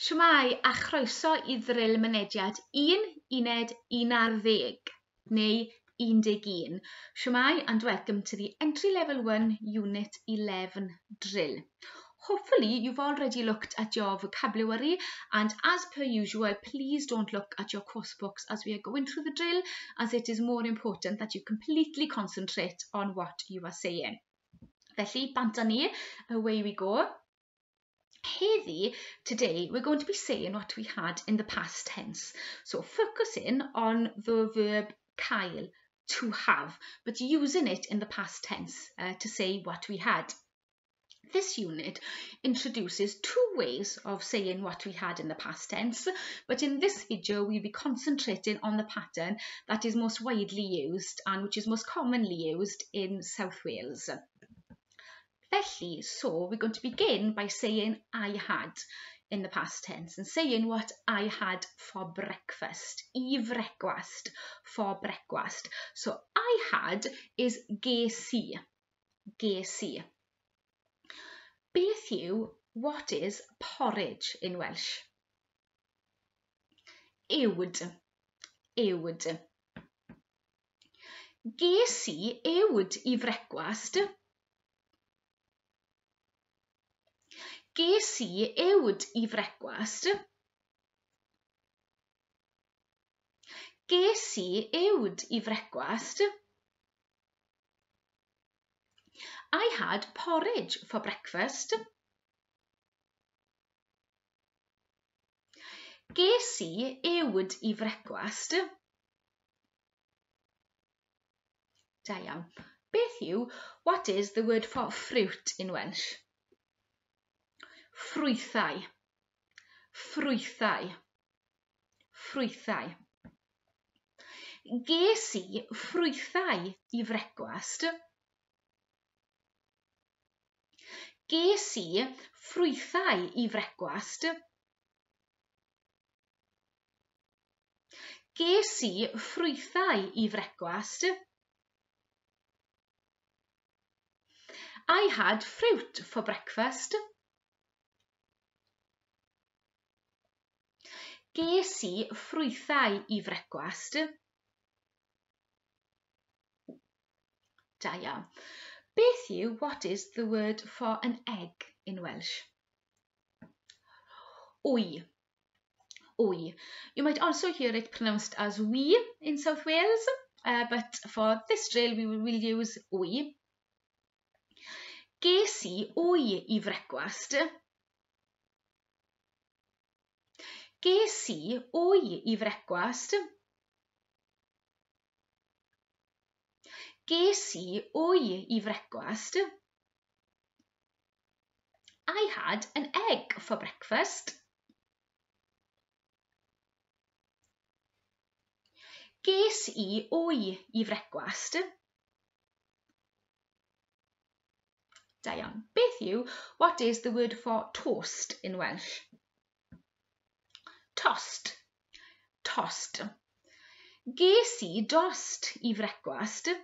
Shwmae a chroeso i ddril mynediad 1, uned 11 neu 11. Shwmae and welcome to the entry level 1 unit 11 drill. Hopefully you've already looked at your vocabulary and as per usual please don't look at your course books as we are going through the drill as it is more important that you completely concentrate on what you are saying. Felly, bant â ni, away we go. Heddi, today, we're going to be saying what we had in the past tense. So focusing on the verb cael, to have, but using it in the past tense uh, to say what we had. This unit introduces two ways of saying what we had in the past tense, but in this video we'll be concentrating on the pattern that is most widely used and which is most commonly used in South Wales. Felly, so we're going to begin by saying I had in the past tense and saying what I had for breakfast. I frecwast, for breakfast. So I had is ges i. Ges i. Beth yw, what is porridge in Welsh? Uwd. Uwd. Ges i uwd i frecwast. Ges i uwd i frecwast. Ges i uwd i frecwast. I had porridge for breakfast. Ges i uwd i frecwast. Da iawn. Beth yw, what is the word for fruit in Welsh? Ffrwythau. Ffrwythau. Ffrwythau. Ges i ffrwythau i frecwast. Ges i ffrwythau i frecwast. Ges i ffrwythau i frecwast. I had fruit for breakfast. Ges i ffrwythau i frecwast. Da iawn. Beth yw, what is the word for an egg in Welsh? Wy. Wy. You might also hear it pronounced as we in South Wales, uh, but for this drill we will use wy. Ges i wy i frecwast. Ges i wy i frecwast. Ges i wy i frecwast. I had an egg for breakfast. Ges i wy i frecwast. Da iawn. Beth yw, what is the word for toast in Welsh? Tost. Tost. Ges i dost i frecwast.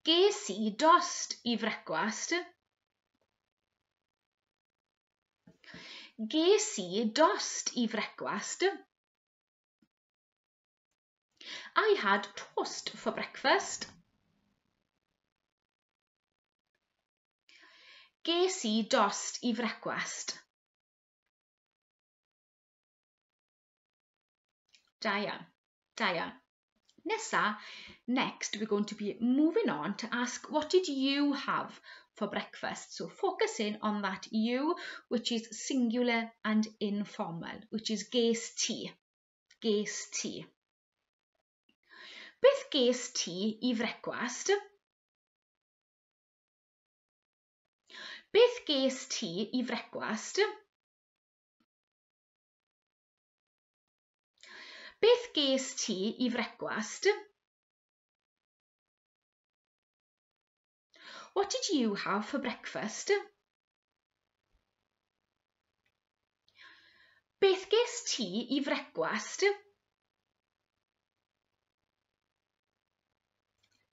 Ges i dost i frecwast. Ges i dost i frecwast. I had toast for breakfast. Ges i dost i frecwast. Da iawn. Da iawn. Nesa, next we're going to be moving on to ask what did you have for breakfast? So focusing on that you, which is singular and informal, which is ges ti. Ges ti. Beth ges ti i frecwast? Beth ges ti i frecwast? Beth ges ti i frecwast? What did you have for breakfast? Beth ges ti i frecwast?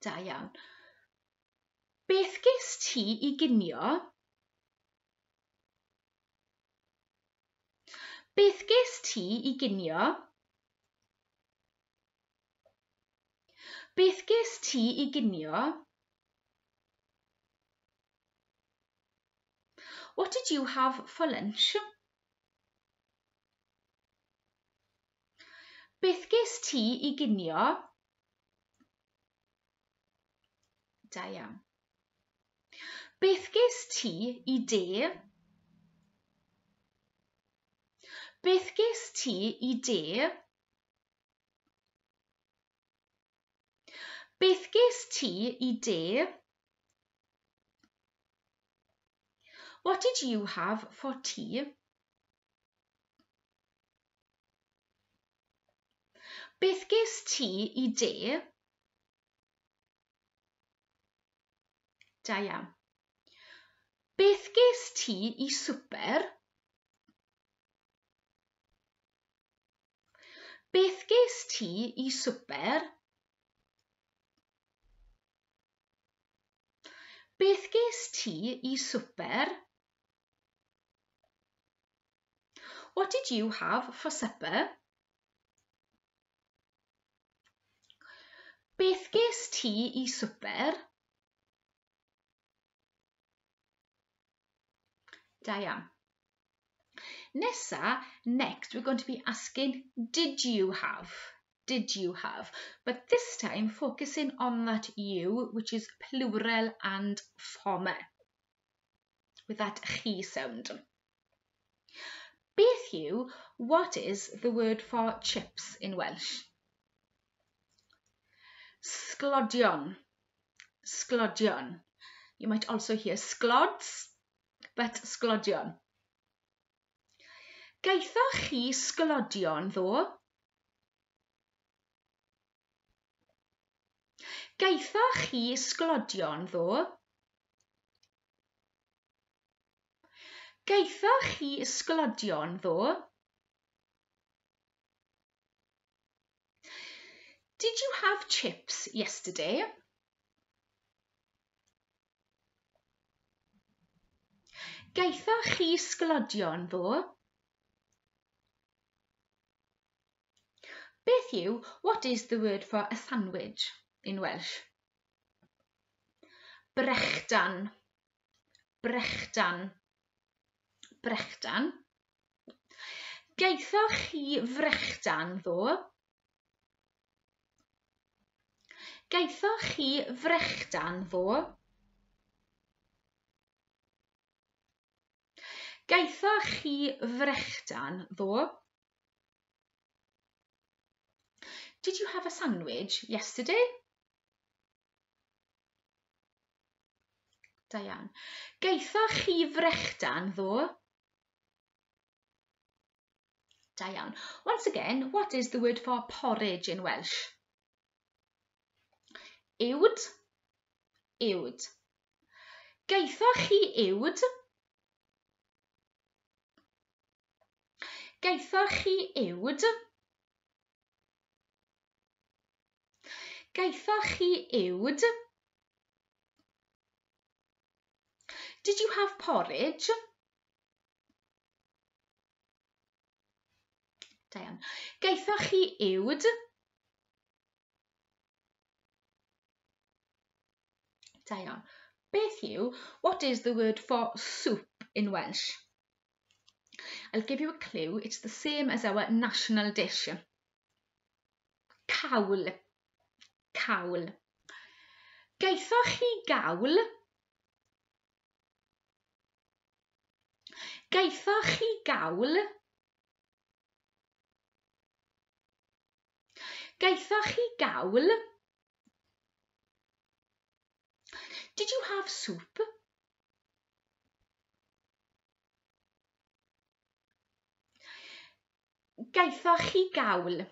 Da iawn. Beth ges ti i ginio? Beth ges ti i ginio? Beth ges ti i ginio? What did you have for lunch? Beth ges ti i ginio? Da iawn. Beth ges ti i de? Beth ges ti i de? Beth ges ti i de? What did you have for tea? Beth ges ti i de? Da iawn. Beth ges ti i swper? Beth ges ti i swper? Beth ges ti i swper? What did you have for supper? Beth ges ti i swper? Da iawn. Nesa, next, we're going to be asking, did you have? Did you have? But this time, focusing on that you, which is plural and former, with that chi sound. Beth yw, what is the word for chips in Welsh? Sglodion. Sglodion. You might also hear sglods, but sglodion. Gaethoch chi sglodion ddo? Gaethoch chi sglodion ddo? Gaethoch chi sglodion ddo? Did you have chips yesterday? Gaethoch chi sglodion ddo? Beth yw, what is the word for a sandwich in Welsh? Brechdan. Brechdan. Brechdan. Gaethoch chi frechdan ddo? Gaethoch chi frechdan ddo? Gaethoch chi frechdan ddo? Did you have a sandwich yesterday? Da iawn. Gaethoch chi frechdan ddo? Da iawn. Once again, what is the word for porridge in Welsh? Uwd. Uwd. Gaethoch chi uwd? Gaethoch chi uwd? Gaethoch chi uwd? Did you have porridge? Da iawn. Gaethoch chi uwd? Da iawn. Beth yw, what is the word for soup in Welsh? I'll give you a clue. It's the same as our national dish. Cawl. Cawl. Gaethoch chi gawl? Gaethoch chi gawl? Gaethoch chi gawl? Did you have soup? Gaethoch chi gawl?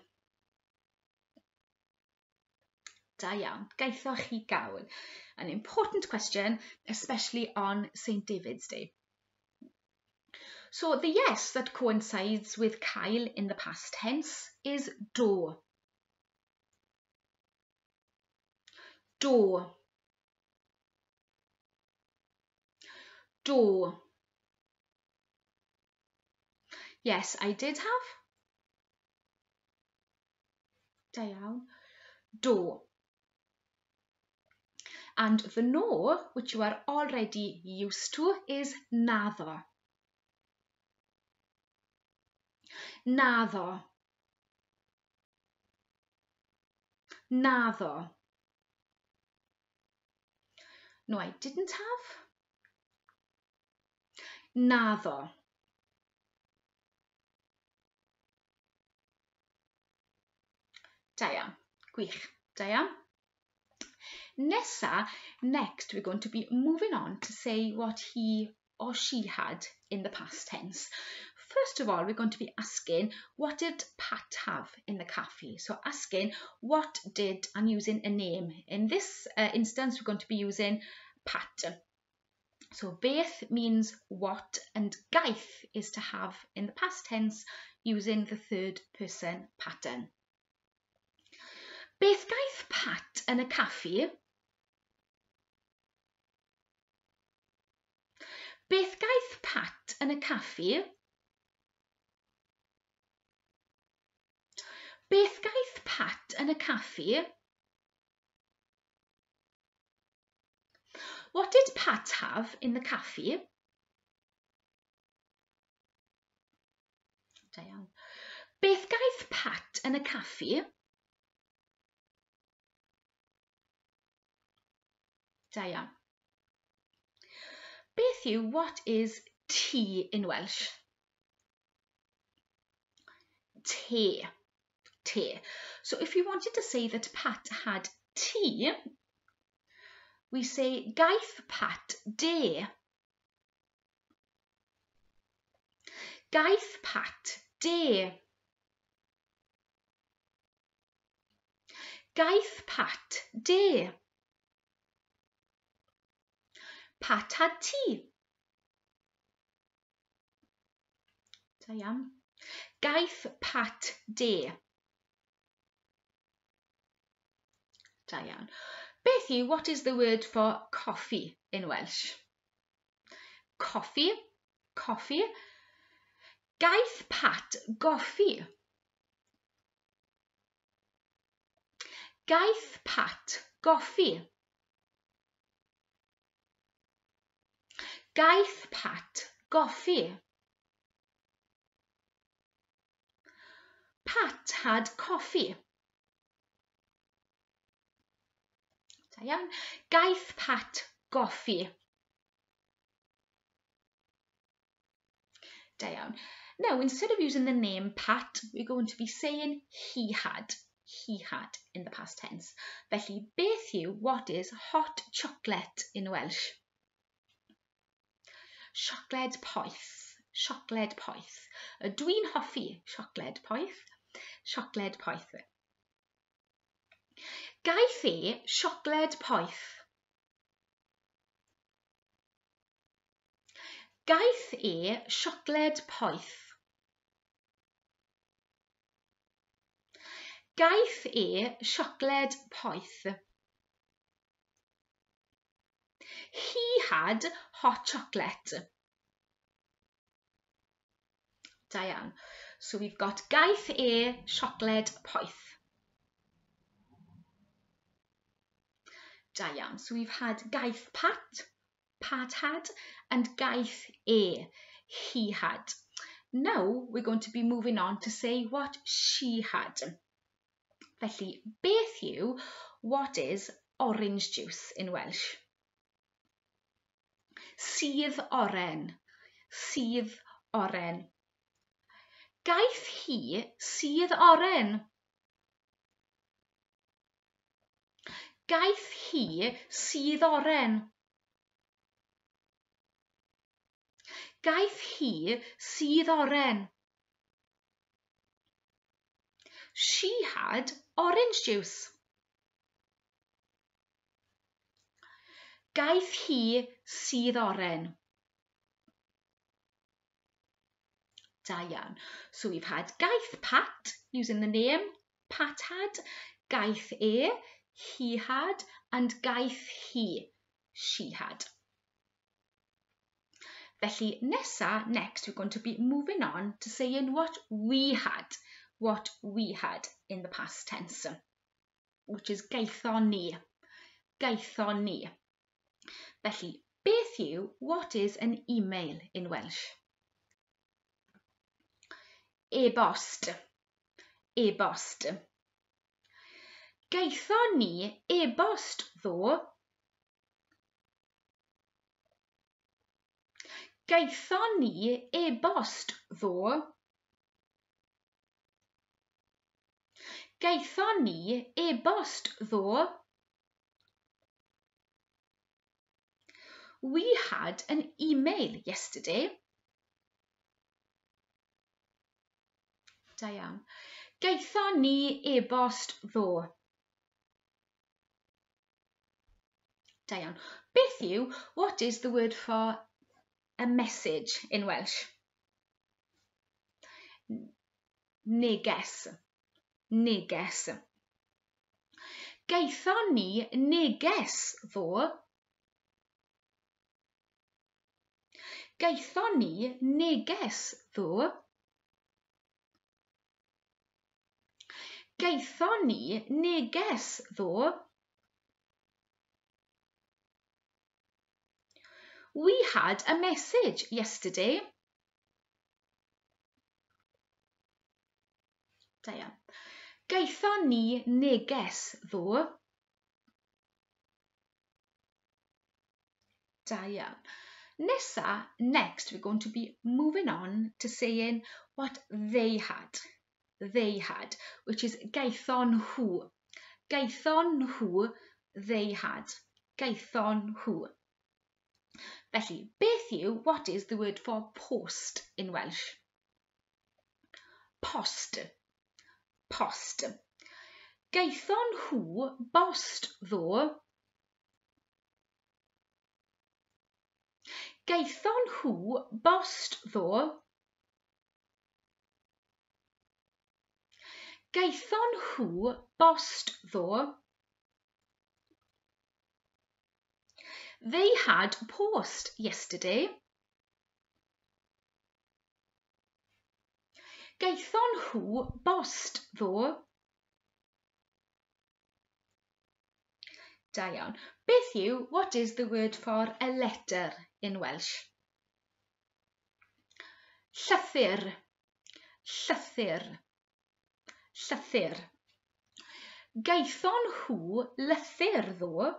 Da iawn, gaethoch chi gawl? An important question, especially on St David's Day. So the yes that coincides with cael in the past tense is do. Do. Do. Yes, I did have. Da iawn. Do. And the no, which you are already used to, is naddo. Naddo. Naddo. No, I didn't have. Naddo. Da iawn. Gwych. Da iawn. Nesa, next we're going to be moving on to say what he or she had in the past tense. First of all, we're going to be asking, what did Pat have in the cafe? So asking, what did, and using a name. In this instance, we're going to be using Pat. So beth means what, and gaeth is to have in the past tense using the third person pattern. Beth gaeth Pat yn y caffi? Beth gaeth Pat yn y caffi? Beth gaeth Pat yn y caffi? What did Pat have in the cafe? Da iawn. Beth gaeth Pat yn y caffi? Da iawn. Beth yw, what is tea in Welsh? Te. Te. So if you wanted to say that Pat had tea, we say gaeth Pat de. Gaeth Pat de. Gaeth Pat de. Pat had tea. Da iawn. Gaeth Pat de. Da iawn. Beth yw, what is the word for coffee in Welsh? Coffee, coffee. Gaeth Pat goffi. Gaeth Pat goffi. Gaeth Pat goffi. Pat had coffee. Da iawn. Gaeth Pat goffi. Da iawn. Now, instead of using the name Pat, we're going to be saying he had. He had in the past tense. Felly, beth yw, what is hot chocolate in Welsh? Siocled poeth. Siocled poeth. Dwi'n hoffi siocled poeth. Siocled poeth. Gaeth e siocled poeth. Gaeth e siocled poeth. Gaeth e siocled poeth. He had hot chocolate. Da iawn. So we've got gaeth e siocled poeth. Da iawn. So we've had gaeth Pat, Pat had, and gaeth e, he had. Now we're going to be moving on to say what she had. Felly, beth yw, what is orange juice in Welsh? Sudd oren. Sudd oren. Gaeth hi sudd oren. Gaeth hi sudd oren. Gaeth hi sudd oren. She had orange juice. Gaeth hi sudd oren. Da iawn. So we've had gaeth Pat, using the name Pat had, gaeth e, he had, and gaeth hi, she had. Felly nesa, next, we're going to be moving on to saying what we had, what we had in the past tense, which is gaethon ni, gaethon ni. Felly, beth yw, what is an email in Welsh? E-bost, e-bost. Gaethon ni e-bost ddo. Gaethon ni e-bost ddo. Gaethon ni e-bost ddo. We had an email yesterday. Da iawn. Gaethon ni e-bost ddo. Da iawn. Beth yw, what is the word for a message in Welsh? Neges. Neges. Gaethon ni neges ddo. Gaethon ni neges ddo. Gaethon ni neges ddo. We had a message yesterday. Da iawn. Gaethon ni neges ddo. Da iawn. Nesa, next, we're going to be moving on to saying what they had. They had, which is gaethon nhw. Gaethon nhw, they had. Gaethon nhw. Felly, beth yw, what is the word for post in Welsh? Post. Post. Gaethon nhw bost ddo. Gaethon nhw bost ddo. Gaethon nhw bost ddo. They had post yesterday. Gaethon nhw bost ddo. Da iawn. Beth yw, what is the word for a letter in Welsh? Llythyr. Llythyr. Llythyr. Gaethon nhw lythyr ddo.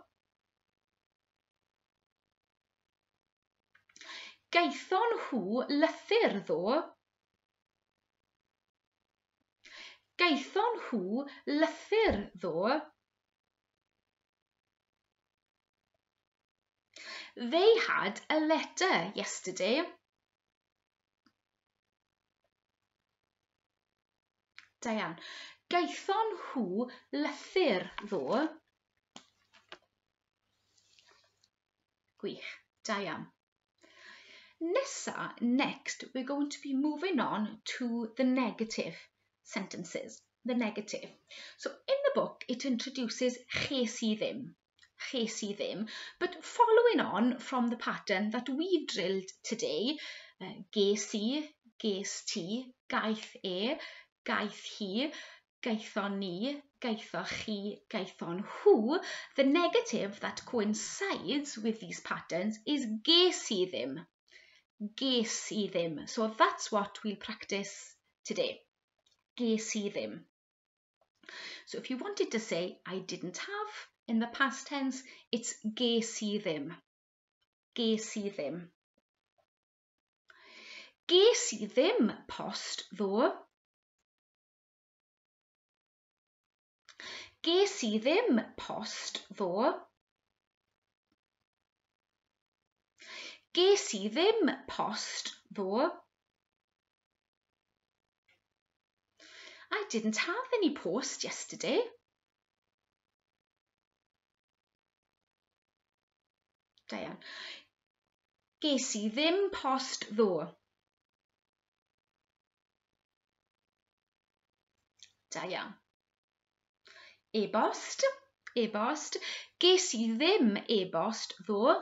Gaethon nhw lythyr ddo. Gaethon nhw lythyr ddo. They had a letter yesterday. Da iawn. Gaethon nhw lythyr ddo. Gwych. Da iawn. Nesa, next, we're going to be moving on to the negative sentences, the negative. So in the book, it introduces ches i ddim, ches i ddim, but following on from the pattern that we've drilled today, ges i, ges ti, gaeth e, gaeth hi, gaethon ni, gaethoch chi, gaethon nhw, the negative that coincides with these patterns is ges i ddim. Ges i ddim. So that's what we'll practice today. Ges i ddim. So if you wanted to say I didn't have in the past tense, it's ges i ddim. Ges i ddim. Ges i ddim post ddo. Ges i ddim post ddo. Ges i ddim post ddo. I didn't have any post yesterday. Da iawn. Ges i ddim post ddo. Da iawn. E-bost, e-bost. Ges i ddim e-bost ddo.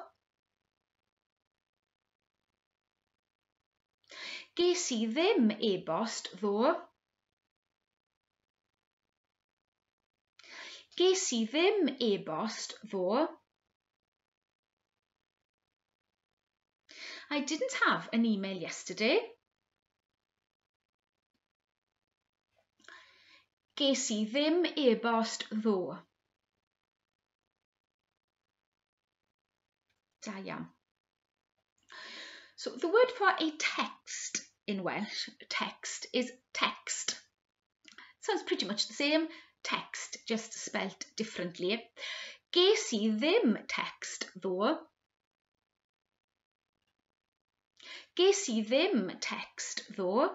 Ges i ddim e-bost ddoe. Ges i ddim e-bost ddoe. I didn't have an email yesterday. Ges i ddim e-bost ddoe. Da iawn. So the word for a text in Welsh, text, is text. Sounds pretty much the same, text, just spelt differently. Ges i ddim text ddoe. Ges i ddim text ddoe.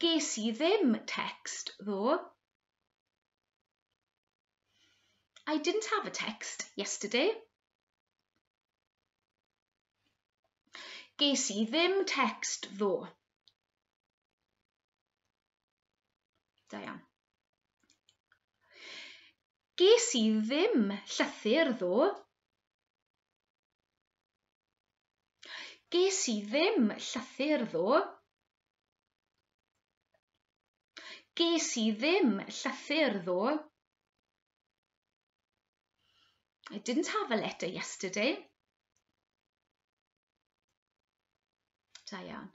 Ges i ddim text ddoe. I didn't have a text yesterday. Ges i ddim text ddoe. Da iawn. Ges i ddim llythyr ddoe. Ges i ddim llythyr ddoe. Ges i ddim llythyr ddoe. I didn't have a letter yesterday. Da iawn.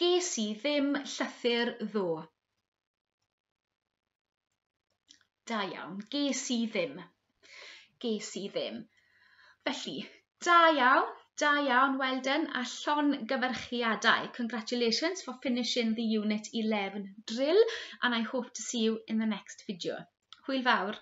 Ges i ddim llythyr ddoe. Da iawn. Ges i ddim. Ges i ddim. Felly, da iawn, da iawn, well done, a llongyfarchiadau. Congratulations for finishing the Unit 11 drill, and I hope to see you in the next video. Hwyl fawr!